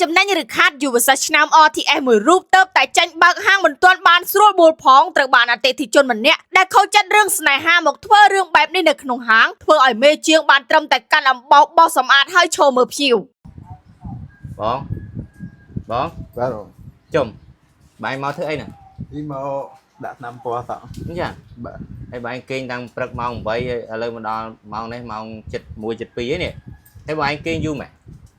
ចំណេញឬខាតយុវសិស្សឆ្នាំ RTS មួយរូបទៅតែចាញ់បើកហាងមិនទាន់បានស្រួលបួលផងត្រូវបានអតិថិជនម្នាក់ដែលខូចចិត្តរឿងស្នេហាមកធ្វើរឿងបែបនេះនៅក្នុងហាងធ្វើឲ្យមេជាងបានត្រឹមតែកាន់អំបោសបោសសម្អាតហើយឈរមើលភ្ញៀវ បងបង បាទបង ជុំបាយមកធ្វើអីហ្នឹង នេះមកដាក់ថ្នាំពណ៌សក់ អញ្ចឹង បាទ ហើយបាយគេងតាំងព្រឹកម៉ោង8ហើយឥឡូវមកដល់ម៉ោងនេះម៉ោង7 1 7 2ហើយនេះហើយបាយគេងយូរម៉េច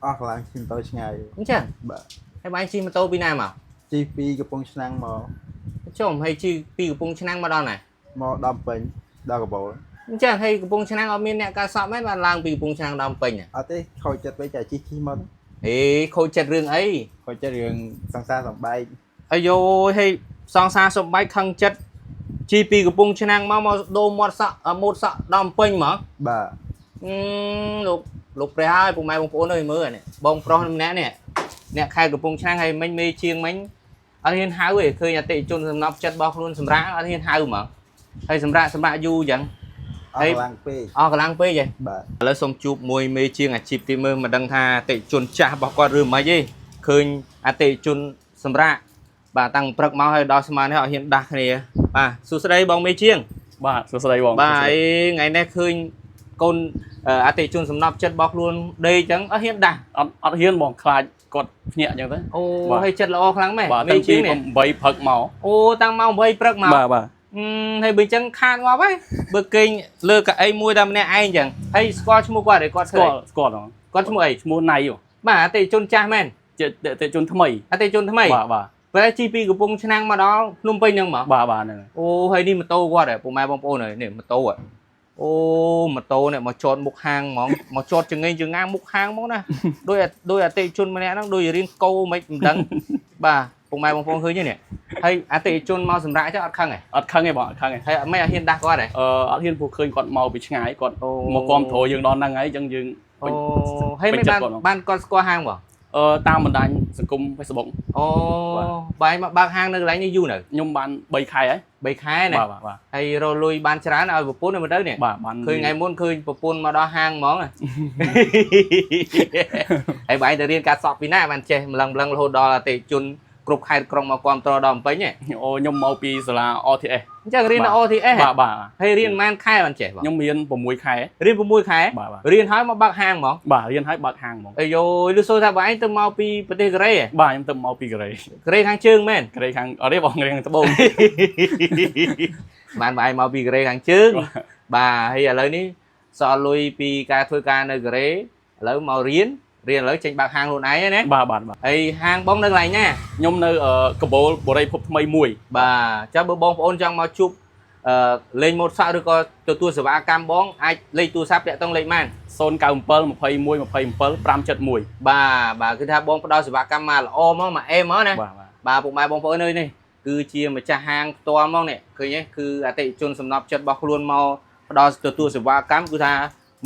អស់កម្លាំងជិះម៉ូតូឆ្ងាយ អញ្ចឹង បាទ ហើយបាយជិះម៉ូតូពីណាមក ជិះពីកំពង់ឆ្នាំងមក ជុំហើយជិះពីកំពង់ឆ្នាំងមកដល់ណា មកដល់ពេញដល់កបោល អញ្ចឹងហើយកំពង់ឆ្នាំងអត់មានអ្នកកាសក់មែនបានឡើងពីកំពង់ឆ្នាំងដល់ពេញហ៎ អត់ទេខូចចិត្តពេកតែជិះជិះមក ហេខូចចិត្តរឿងអី ខូចចិត្តរឿងសង្សារសំបែក អាយយហើយសង្សារសំបែកខឹងចិត្តជិះពីកំពង់ឆ្នាំងមកមកដូរមាត់សក់ម៉ូតសក់ដល់ពេញហ្មង បាទ អឺលោកលោកព្រះហើយពុកម៉ែបងប្អូនអើយមើលអានេះបងប្រុសម្នាក់នេះអ្នកខេត្តកំពង់ឆ្នាំងហើយមិញមេជាងមិញអត់ហ៊ានហៅទេឃើញអតិថិជនសំណប់ចិត្តរបស់ខ្លួនសម្រាប់អត់ហ៊ានហៅហ្មងហើយសម្រាប់សម្រាប់យូរអញ្ចឹង អស់កម្លាំងពេក អស់កម្លាំងពេកហ៎ បាទ ឥឡូវសូមជួបមួយមេជាងអាជីពទីមើលមិនដឹងថាអតិថិជនចាស់របស់គាត់ឬមិនទេឃើញអតិថិជនសម្រាប់បាទតាំងព្រឹកមកហើយដល់ស្មាននេះអត់ហ៊ានដាស់គ្នាបាទសួស្តីបងមេជាង បាទសួស្តីបង បាទអីថ្ងៃនេះឃើញកូនអតិថិជនសំណប់ចិត្តរបស់ខ្លួនដេកអញ្ចឹងអត់ហ៊ានដាស់ អត់អត់ហ៊ានបងខ្លាចគាត់ភ្ញាក់អញ្ចឹងទៅ អូ បាទ ហើយចិត្តល្អខ្លាំងមែន បាទតាំងពី មេជាងនេះ 8ព្រឹកមក អូតាំងម៉ោង8ព្រឹកមក បាទបាទ អឺហើយបើអញ្ចឹងខាតងាប់ហើយបើគេងលើកៅអីមួយតែម្នាក់ឯងអញ្ចឹងហើយស្គាល់ឈ្មោះគាត់ទេគាត់ ស្គាល់ស្គាល់បង គាត់ឈ្មោះអី ឈ្មោះណៃហ៎ បាទអតិថិជនចាស់មែន ជាអតិថិជនថ្មី អតិថិជនថ្មី បាទបាទ ពេលជិះពីកំពង់ឆ្នាំងមកដល់ភ្នំពេញហ្នឹងមក បាទបាទហ្នឹងហើយ អូហើយនេះម៉ូតូគាត់ហ៎ពុកម៉ែបងប្អូនហើយនេះម៉ូតូហ៎អូម៉ូតូនេះមកចតមុខហាងហ្មងមកចតចងេងចងាងមុខហាងហ្មងណាដោយដោយអតិថិជនម្នាក់ហ្នឹងដូចរៀងកោមិនមិនដឹងបាទពុកម៉ែបងប្អូនឃើញទេនេះហើយអតិថិជនមកសម្រាប់ចុះអត់ខឹងហ៎ អត់ខឹងទេបងអត់ខឹងទេ ហើយមិនអត់ហ៊ានដាស់គាត់ហ៎ អឺអត់ហ៊ានព្រោះឃើញគាត់មកពីឆ្ងាយគាត់ អូ មកគាំទ្រយើងដល់ហ្នឹងហើយអញ្ចឹងយើង អូហើយមិនបានបានគាត់ស្គាល់ហាងបង អឺតាមបណ្ដាញសង្គម Facebook អូបាយមកបើកហាងនៅកន្លែងនេះយូរនៅ ខ្ញុំបាន3ខែហើយ 3ខែណា បាទបាទបាទ ហើយរកលុយបានច្រើនឲ្យប្រពន្ធនៅមើលទៅនេះ បាទបាន ឃើញថ្ងៃមុនឃើញប្រពន្ធមកដល់ហាងហ្មង ហើយបងឯងទៅរៀនការសក់ពីណាបានចេះម្លឹងម្លឹងរហូតដល់អតិថិជនគ្រប់ខេត្តក្រុងមកគ្រប់ត្រដល់ភ្នំពេញហ៎ អូខ្ញុំមកពីសាលា RTS អញ្ចឹងរៀននៅ RTS បាទបាទ ហើយរៀនប៉ុន្មានខែបានចេះបង ខ្ញុំរៀន6ខែ រៀន6ខែ បាទបាទ រៀនហើយមកបើកហាងហ្មង បាទរៀនហើយបើកហាងហ្មង អាយយលឺសូរថាបងឯងទៅមកពីប្រទេសកូរ៉េហ៎ បាទខ្ញុំទៅមកពីកូរ៉េ កូរ៉េខាងជើងមែន កូរ៉េខាងអត់ទេបងកូរ៉េខាងត្បូង បានបងឯងមកពីកូរ៉េខាងជើងបាទហើយឥឡូវនេះសល់លុយពីការធ្វើការនៅកូរ៉េឥឡូវមករៀនរៀនឥឡូវចេញបើកហាងខ្លួនឯងហើយណា បាទបាទបាទ ហើយហាងបងនៅកន្លែងណា ខ្ញុំនៅកបូលបូរីភពថ្មីមួយ បាទចាំបើបងប្អូនចង់មកជួបអឺលេងម៉ូតសក់ឬក៏ទទួលសេវាកម្មបងអាចលេខទូរស័ព្ទតាក់ទងលេខម៉ាន 097 21 27 571 បាទបាទគឺថាបងផ្ដល់សេវាកម្មមកល្អហ្មងមកអេហ្មងណា បាទបាទ បាទពុកម៉ែបងប្អូនអើយនេះគឺជាម្ចាស់ហាងផ្ទាល់ហ្មងនេះឃើញទេគឺអតិថិជនសំណប់ចិត្តរបស់ខ្លួនមកផ្ដល់ទទួលសេវាកម្មគឺថា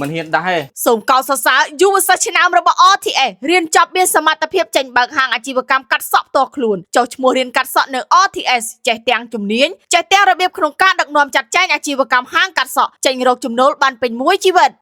មិនហ៊ានដាស់ទេ សូមកោតសរសើរយុវសិស្សឆ្នើមរបស់ RTS រៀនចប់មានសមត្ថភាពចេញបើកហាងអាជីវកម្មកាត់សក់ផ្ទាល់ខ្លួនចុះឈ្មោះរៀនកាត់សក់នៅ RTS ចេះទាំងជំនាញចេះទាំងរបៀបក្នុងការដឹកនាំចាត់ចែងអាជីវកម្មហាងកាត់សក់ចេញរកចំណូលបានពេញមួយជីវិត។